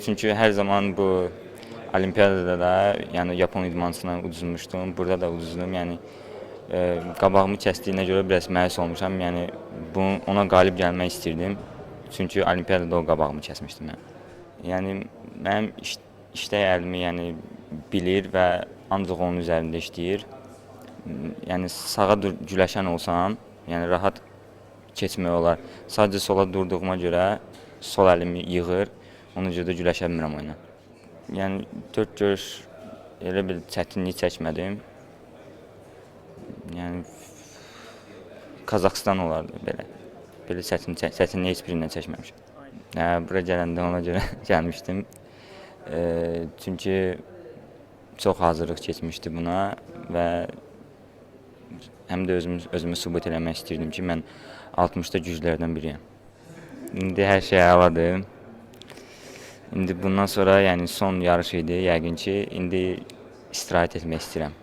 Çünki hər zaman bu olimpiyadada da, yəni yapon idmançısından uduzmuşdum, burada da uduzdum. Yəni qabağımı kəsdiyinə görə biraz məyus olmuşam. Yəni bu ona qalib gəlmək istirdim. Çünki olimpiyadada o qabağımı kəsmişdi mənim. Yəni mənim işlək əlimi yəni bilir və ancaq onun üzərində işləyir. Yəni sağa güləşən olsam, yəni rahat keçmək olar. Sadəcə sola durduğuma görə sol əlimi yığır. Ona görə də güləşə bilmirəm o ilə. Yəni 4 görüş elə bir çətinlik çəkmədim. Yəni Qazaxıstan olardı belə. Belə çətinlik heç birindən çəkməmişəm. Hə, bura gələndə ona görə gəlmişdim. Çünki çox hazırlıq keçmişdi buna və həm də özümü sübut eləmək istirdim ki, mən 60-da güclülərdən biriyəm. İndi hər şey əladır. İndi bundan sonra yəni son yarış idi yəqin ki, indi istirahət etmək istəyirəm.